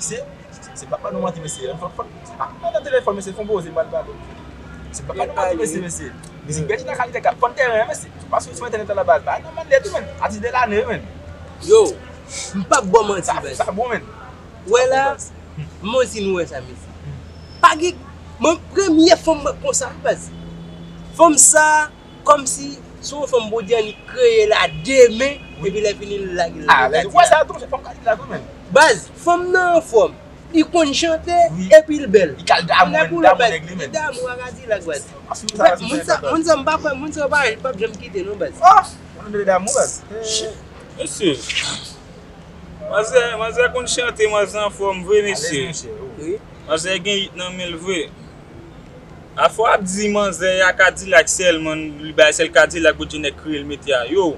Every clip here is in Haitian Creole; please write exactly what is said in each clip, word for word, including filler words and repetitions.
Mesye, se pa pa nou manti, mesye. Fò, fò, se pa nan telefòn, mesye, fò poze, m pral pale. Se pa pa nou manti, mesye, mesye. Mizik Bedjine nan kalite kat, fòn tèren, mesye. Paske sou entènèt la, baz, pa nan man lèt, men. Atis de lane, men. Yo, m p ap ba w manti, baz. Sa bon, men. Wè la, m anvi nou wè sa, mesye. Pa gen, mwen, premye fanm mwen konsa, baz. Fanm sa, kòmsi se yon fanm Bondye annik kreye la de men, epi lè fini l lage l. Ah, lè ou wè sa tou, se fanm kalite la tou, men. Baz, fanm nan anfòm, li konn chante, epi l bèl. Li kal damou, men, damou nèg li, men. Li damou a Kadilak, baz. Moun sa, moun sa, m pa kwè, moun sa pa, pa janm kite, non, baz. Oh, moun de damou, baz. Mesye, manzè, manzè konn chante, manzè anfòm vre, mesye. Manzè gen hit nan men l vre. Afwa ap di manzè a Kadilak sèlman, li bay sèl Kadilak Bondye nèk kreye l mete a. Yo,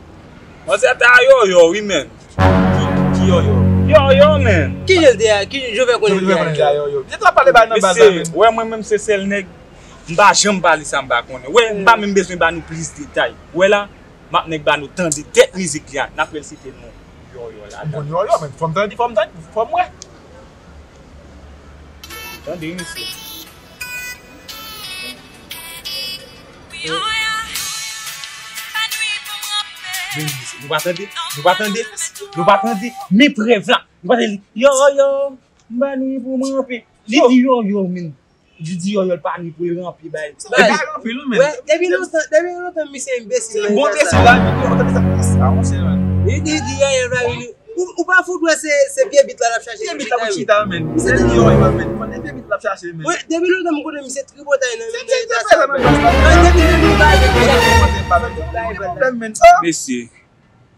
manzè ta yòyò, wi, men. Ki, ki yòyò? Yòyò, men. Ki jan l te a? Ki jan w fè konnen l te a yòyò? Mesye, wè mwen menm se sèl nèg, m pa janm pale sa m pa konnen. Wè, m pa menm bezwen ba nou plis detay. Wè la, m ap nèk ba nou tande tèt mizik li a. N ap wè l site non yòyò la. M konn yòyò, men fò m tande, fò m tande, fò m wè. Tande, mesye. Men, mesye, nou pa tande, nou pa tande, nou pa tande, men prèv la. Nou pa tande, yòyò, m pa nwi pou m ranpe. Li di yòyò, men. Li di yòyò, l pa nwi pou l ranpe, bay. Li pa ranpe, non, men. Wè, depi lontan, depi lontan, misye enbesil. Se bon enbesil la, men. Yo, tande sa. Sa, monchè, men. Li di, li di yòyò, l pa nwi. Ou, ou pa fout wè se, se vye bit la l ap chache. Vye bit la pou chita, men. Misye te di yòyò, men. Konn vye bit la ap chache, men. Wè, depi lontan m konnen misye tripotay nan, nan eta sa. Depi lontan m pa gen pwoblèm, men. Mesye,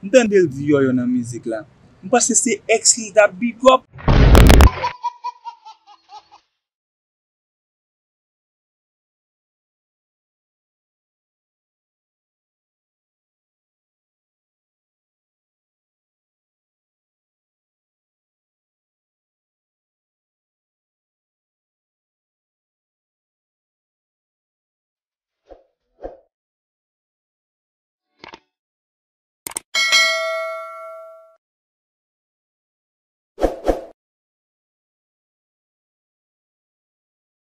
m tande l di yòyò nan mizik la. M panse se ex li t ap big up.